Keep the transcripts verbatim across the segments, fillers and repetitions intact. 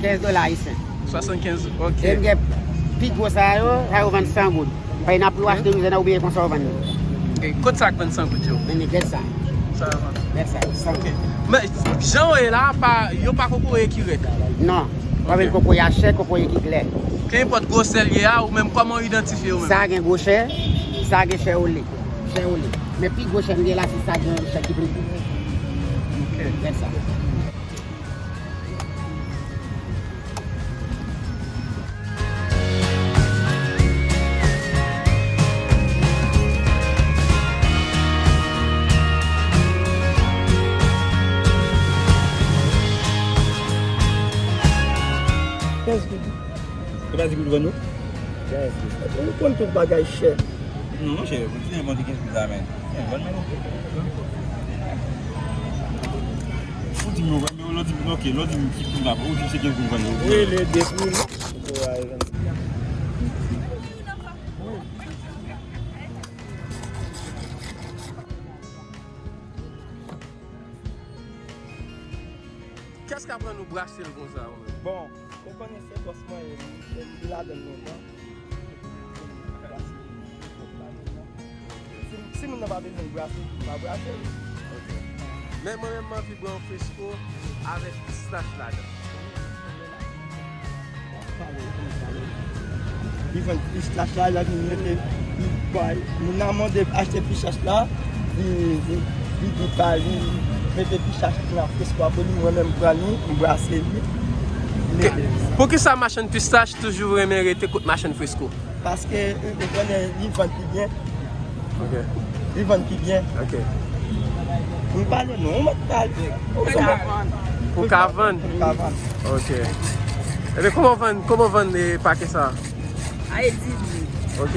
Kenz dola ayisyen. Swasannkenz, ok. E m gen pi gwo sa yo, sa yo vann san goud. Paske nan pou w achte mizè nan ou byen konsa w vann li. Ok, kot sa k vann san goud yo? Men gèt sa. Sa yo vann. Gèt sa, san goud. Men, jan w ye la, pa, yo pa kokoye ki rèd. Non. W ap jwenn kokoye a chè, kokoye ki klè. Kenenpòt gwosè l ye a, ou menm kòman w idantifye w menm? Sa gen gwo chè, sa gen chè ole. Chè ole. Men pi gwo chè m gen la, se sa gen chè ki pli gwo. Ok. Gèt sa. Kenz goud. Se pa di goud vann ou? Kenz goud. Ou konn tout bagay chè. Non, monchè, ou te vande kenz goud la, men. Ou di m yo vann yo, lè w di m, ok, lè w di m ki pri m ap, ou di m se kenz goud vann yo. Wi, le de pri m. Kiyès k aprann ou brase l konsa, ou menm? Bon, ou konnen se bòs mwen ye, li ladan l lontan. Si, si moun nan pa bezwen brase, li pa brase. Ok. Men mwen menm, m anvi bwè yon fresko avèk pistach ladan. Li vann pistach la, lè li mete, li bay, moun nan mande achte pistach la, li, li, li di pa li, mete pistach nan fresko a pou li, mwen menm pran li, m brase li, mete. Poukisa machann pistach toujou renmen rete kot machann fresko? Paske, ou konnen, li vann pi byen. Ok. Li vann pi byen. Ok. M pale non, ou mèt pale. Ou ka vann. Ou ka vann? Ou ka vann. Ok. Ebyen, kòman w vann, kòman w vann, eh, pake sa? Ay, di mil. Ok.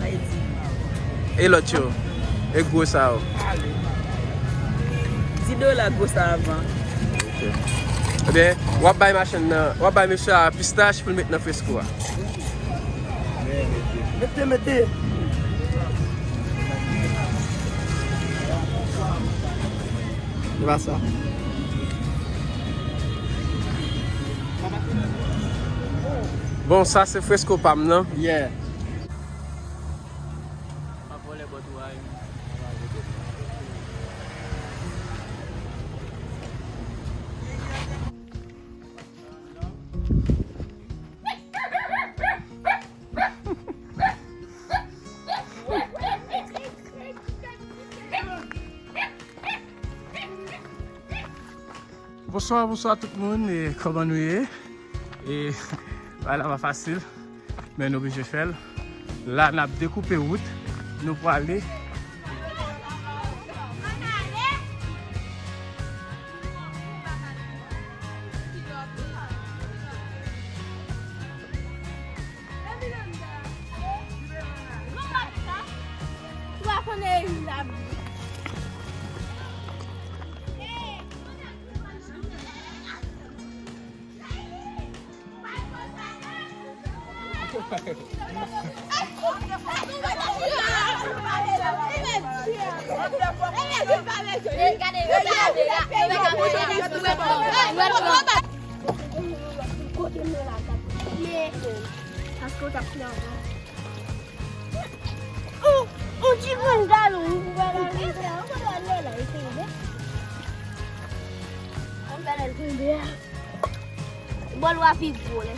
Ay, di mil. E lòt yo? E gwo sa yo? Di dola gwo sa a vann. Ok. Ebyen, w ap bay machann nan, w ap bay mesye a pistach pou l met nan fresko a. Mete, mete. Se pa sa. Bon, sa se fresko pa m nan. Yeah. Pa vòlè bò tou a. Bonswa, bonswa tout moun, e kòman nou ye? E bagay la pa fasil, men nou oblije fè l. La n ap dekoupe wout, nou prale. Kote mwen la, gade. Paske w t ap fè anvan. Ou, ou ti moun galon, ou pral al rive a, ou pral al lè la, e tonbe. Ou pral al tonbe a. Bòl ou a pi gwo, lè.